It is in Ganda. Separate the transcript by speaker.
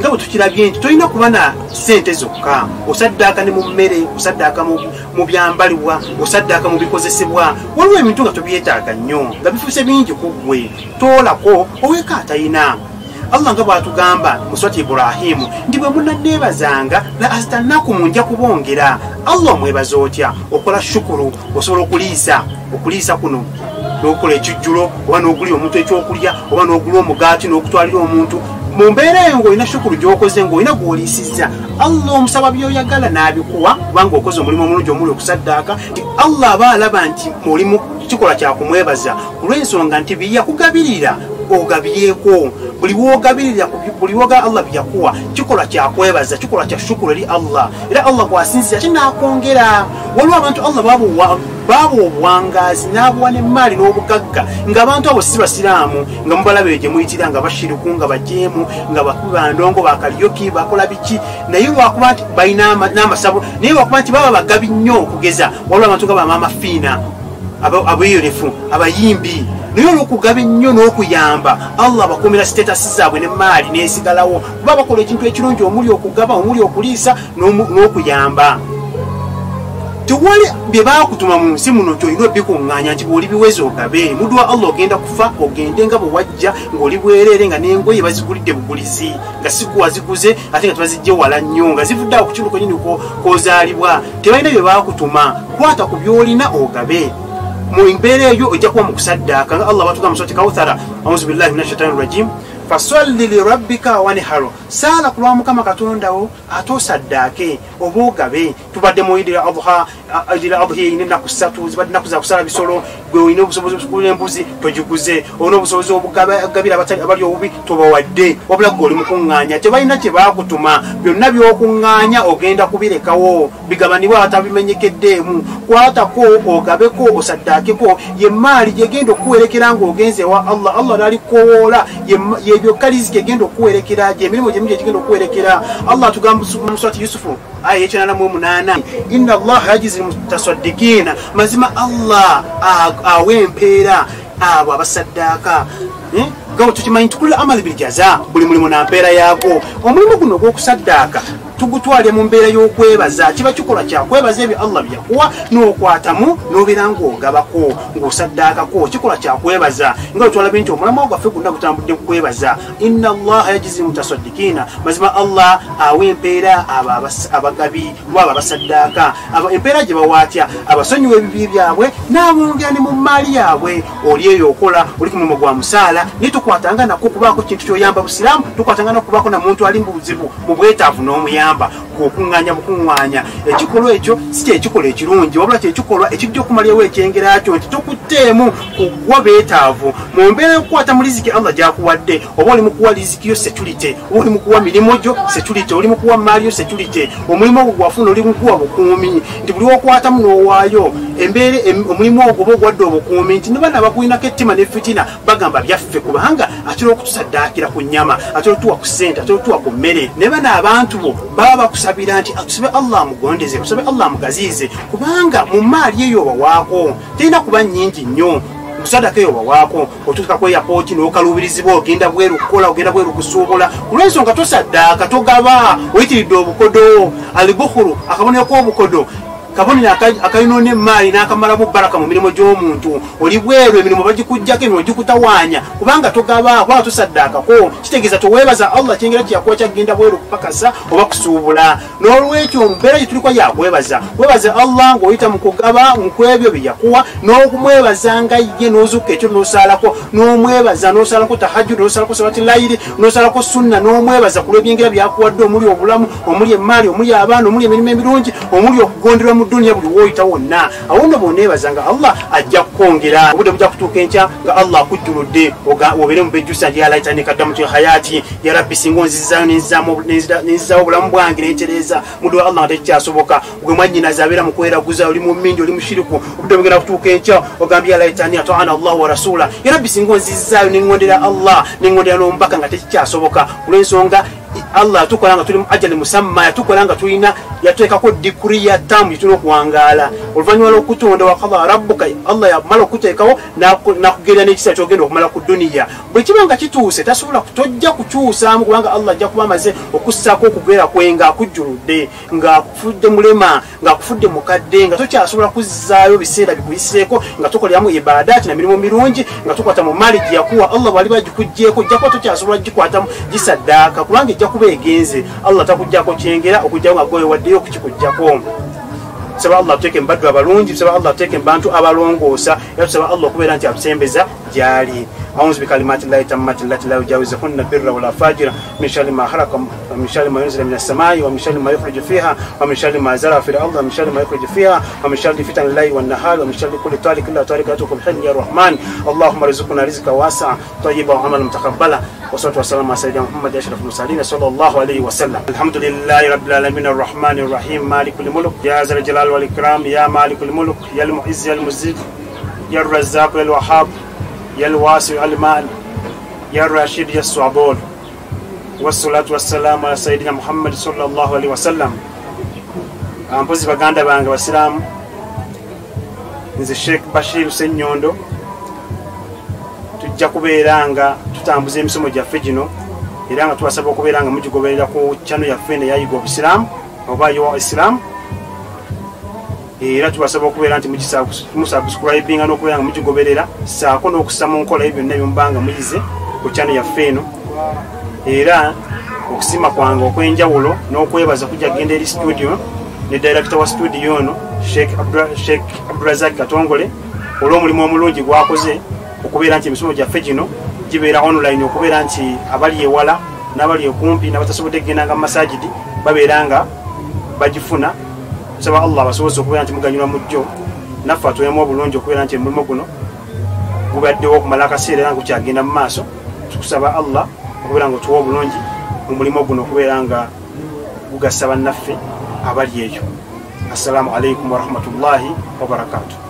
Speaker 1: Nga bwe tukirabye nti tolina kuba na ssente zokka, osaddaaka ne mu mmere, osaddaaka mu byambalibwa, osaddaaka mu bikozesebwa. Waliwo ebintu nga tobyetaaga nnyo nga bifuuse bingi ku ggwe, toolako oweeko atayina. Allah nga bw'atugamba mu Surati Ibrahimu nti bwe munanneebazanga la azitannakum, nja kubongera. Allah omwebaza otya? Okola shukuru, osobola okuliisa, okuliisa kuno n'okola ekijjulo oba n'ogulira omuntu ekyokulya oba n'ogula omugaati n'okutwalira omuntu. Mu mbeera eyo ng'olina shukuru gy'okoze, ng'olina gw'oliisizza, Allah omusaba by'oyagala n'abikuwa kubanga okoze omulimu omulungi omuli okusaddaaka. Nti Allah aba alaba nti oli mu kikolwa kya kumwebaza olw'ensonga nti bye yakugabirira ogabyeko. Buli w'ogabirira, buli w'oga Allah bye yakuwa, kikolwa kya kwebaza, kikolwa kya shukuru eri Allah. Era Allah bw'asinzira ate n'akwongera. Waliwo abantu Allah babuwa obuwangaazi n'abuwa n'emmaali n'obugagga, ng'abantu abo si basiraamu, nga mubalaba gye muyitira nga bashiriku, nga bajeemu, nga bakubi bandongo, bakaliyoki, bakola biki, naye lwakuba nti balina n'amasabo, naye lwakuba nti baba bagabi nnyo. Okugeza waliwo abantu nga bamaama Fiina abeeyolefu, abayimbi, naye olw'okugaba ennyo n'okuyamba Allah abakuumira sitatasi zaabwe n'emmaali n'esigalawo, kuba bakola ekintu ekirungi omuli okugaba, omuli okuliisa n'okuyamba. Tewali bye baakutuma mu nsi muno nti olina obikuŋŋaanya nti bw'oli biweza ogabe. Muddu wa Allah ogenda kufa ogende nga bwe wajja, ng'oli bwereere, nga n'engoye bazigulidde bugulizi, nga si gwe waziguze ate nga tebazijje wala nnyo, nga zivudde awo ku kitundu kwennyini kw'ozaalibwa. Tebalina bye baakutuma, kwata ku by'olina ogabe. Mu mbeera eyo ojja kuba mu kusaddaaka nga Allah bw'atugamba mu Surati Kawuthara, auzu billahi minash shaitani rajim, fasalli lirabbika wanharu, saala ku lwa Mukama Katonda wo ate osaddaake oba ogabe. Tubadde mu Idil Adha, Idil Adha erina ennaku ssatu, zibadde nnaku za kusala bisolo. Gwe olina obusobozi obugula embuzi togiguze, olina obusobozi obugabira abali obubi tobawadde, wabula gwe oli mukuŋŋaanya. Tebalina kye baakutuma, byonna by'okuŋŋaanya ogenda kubirekawo bigabanibwe abatabimenyekeddeemu. Kwatako ogabeko osaddaakeko, ye mmaali gyegenda okukuwerekera ng'ogenze ewa Allah. Allah n'alikukowoola, ye byokka riziki egenda okukuwerekera, gy'emirimu gyemu gyegigenda okukuwerekera. Allah atugamba mu Surati Yusufu aya 88, inna Allaha yajzi lmutasaddiqiina, mazima Allah awa empeera abo abasaddaaka. Nga bwe tukimanyi nti kullu amali biljaza, buli mulimu na mpeera yaagwo. Omulimu guno ogw'okusaddaaka tugutwale mu mbeera y'okwebaza, kiba kikolwa kya kwebaza ebyo Allah bye yakuwa, n'okwatamu n'obeera ng'ogabako, ng'osaddaakako, kikolwa kya kwebaza. Nga bwe twalabye nti omulamwa gwaffe gwonna gutambudde ku kwebaza. Inna Allaha yajzi mutasaddiqiina, mazima Allah awa empeera abo abagabi oba abo abasaddaaka. Empeera gye bawa atya? Abasonyiwa ebibi byabwe n'abongera ne mu mmaali yaabwe. Oli eyo okola, oli ku mulimu gwa musaala, naye tokwatanga nako kubaako kintu ky'oyamba busiraamu, tokwatanga nako kubaako na muntu ali mu buzibu, mu bwetaavu n'omuyamba. Okuŋŋaanya bukuŋŋaanya, ekikolwa ekyo si kyekikolwa ekirungi, wabula kyekikolwa ekijja okumalyawo ekyengera kyo nti tokutteemu kugwa beetaavu. Mu mbeera y'okukwata mu riziki Allah gy'akuwadde, oba oli mu kuwa riziki yo security, oba oli mu kuwa mirimu gyo security, oli mu kuwa mmaali yo security, omulimu ogwo gwafuna oli mu kuwa bukuumi, nti buli wokwatamu n'owaayo embeera omulimu ogwo oba ogwadde obukuumi, nti ne bano abakulinako ettima ne fitina bagamba byaffe, kubanga atera okutusaddaakira ku nnyama, atera okutuwa ku ssente, atera okutuwa ku mmere. Ne bano abantu bo baba bakusabira nti tusabe Allah amugondeze, tusabe Allah amugaziize, kubanga mu mmaali eyo obawaako terina kuba nnyingi nnyo. Musadaka eyo obawaako, otuuka ku airport n'okaluubirizibwa, ogenda bweru kukola, ogenda bweru kusuubula, olw'ensonga tosaddaaka, togaba, oyitiridde obukodo. Albukhulu, akabonero k'obukodo, kabonero akayonoona emmaali n'akamalamu baraka mu mirimu gy'omuntu. Oli bweru, emirimu bagikuggyako, emirimu gikutawaanya kubanga togaba, kubanga tosaddaakako. Kitegeeza toweebaza Allah kyengera kye yakuwa kyagenda bweru kupakasa oba kusuubula. N'olwekyo mbeera gye tuliko yakwebaza, weebaze Allah ng'oyita mu kugaba mu kwebyo bye yakuwa, n'okumwebaza nga ye n'ozukka ekyo n'osaalako n'omwebaza, n'osaalako tahajjud, n'osaalako salati layiri, n'osaalako sunna, n'omwebaza ku lw'ebyengera byakuwadde, omuli obulamu, omuli emmaali, omuli abaana, omuli emirimu emirungi, omuli okugonderwa mu duniya buli w'oyita wonna. Awo nno bw'oneebaza nga Allah ajja kukwongera. Obudde bujja kutuuka enkya nga Allah akujjuludde, obeere mu bejjusa nti ya laitani kaddamtu hayati, ya rabbi singa onzizaayo nenzizaawo obulamu bwange nentereeza. Muddu wa Allah, nga tekikyasoboka, gwe mwannyinaze abeera mu kweraguza, oli mu mmindi, oli mushiriku, obudde bugenda kutuuka enkya ogambye ya laitani ataana Allah wa rasula, ya rabbi singa onzizaayo neŋŋondera Allah neŋŋondera n'omubaka, nga tekikyasoboka olw'ensonga Allah yatukola nga tuli mu ajali musamma, yatukola nga tulina, yateekako dikuri ya tamu gyetulina okuwangaala. Oluvannyuma lw'okutonda wa qada rabbuka, Allah yamala okuteekawo n'akugerera n'ekiseera ky'ogenda okumala ku duniya. Bwe kiba nga kituuse tasobola tojja kukyusaamu, kubanga Allah ajja kuba amaze okussaako okugera kwe ng'akujjuludde, ng'akufudde mulema, ng'akufudde mukadde, nga tokyasobola kuzzaayo biseera bikuyiseeko, nga tokoleramu ibadaati na mirimu mirungi, nga tokwata mu maali gye yakuwa. Allah bw'aliba agikuggyeeko ojja kuba tokyasobola gikwatamu gisaddaaka, kubanga ejja kuba egenze. Allah takuggyako kyengera okuggyako nga gwe waddeyo okukikuggyako. Tusaba Allah atuteeke mu baddu abalungi, tusaba Allah atuteeke mu bantu abalongoosa, era tusaba Allah okubeera nti atusembeza gy'ali. A'udhu bikalimati llahi tammati allati la yujawizuhunna birra wala fajira min sharri ma khalaqa wa min sharri ma yunzilu minas samai wa min sharri ma yukhriju fiha wa min sharri ma zara fil ardi wa min sharri ma yukhriju fiha wa min sharri fitani llahi wan nahari wa min sharri kulli tariqin la tariqa atukum bi ya rahman. Allahumma rzuqna rizqa wasi'a tayyiba wa amalan mutaqabbala. Wa salatu wassalamu ala sayyidina Muhammad ashrafil mursalin sallallahu alayhi wa sallam. Alhamdulillahi rabbil alamin arrahmanir rahim malikul mulk ya zal jalal wal ikram ya malikul mulk ya al mu'izz ya al muzil ya ar razzaq ya al wahhab ya al-wasi al-mal ya al-rashid ya al-sabur. Wassalatu wassalamu ala sayyidina Muhammad sallallahu alaihi wasallam. Ampozi baganda bange basiraamu, nze Sheikh Bashir Ssenyondo, tujja kubeera nga tutambuza emisomo gyaffe gino, era nga tubasaba okubeera nga mugigoberera ku channel yaffe eno eya Yiga Obusiraamu oba Yowa Islam. Era tubasaba okubeera nti musubscribinga n'okubeera nga mugigoberera, ssaako n'okussa mu nkola ebyo byonna bye nga muyize ku channel yaffe eno. Era okusiima kwange okw'enjawulo n'okwebaza kujja kugenda eri studio ne director wa studio ono Sheikh Abdurazak Katongole olw'omulimu omulungi gwakoze okubeera nti emisomo gyaffe gino gibeera online, okubeera nti abali ewala n'abali okumpi n'abatasobodde kugendanga mu masajidi babeera nga bagifuna. Tusaba Allah abasobozese okubeera nti muganyulwa mu jjo, naffe atuwemu obulungi okubeera nti omulimu guno gubaddewo okumala akaseera era nga gukyagenda mu maaso. Tukusaba Allah okubeera nga otuwa obulungi mu mulimu guno okubeera nga gugasa bannaffe abali eyo. Assalamu alaikum warahmatullahi wabarakatuh.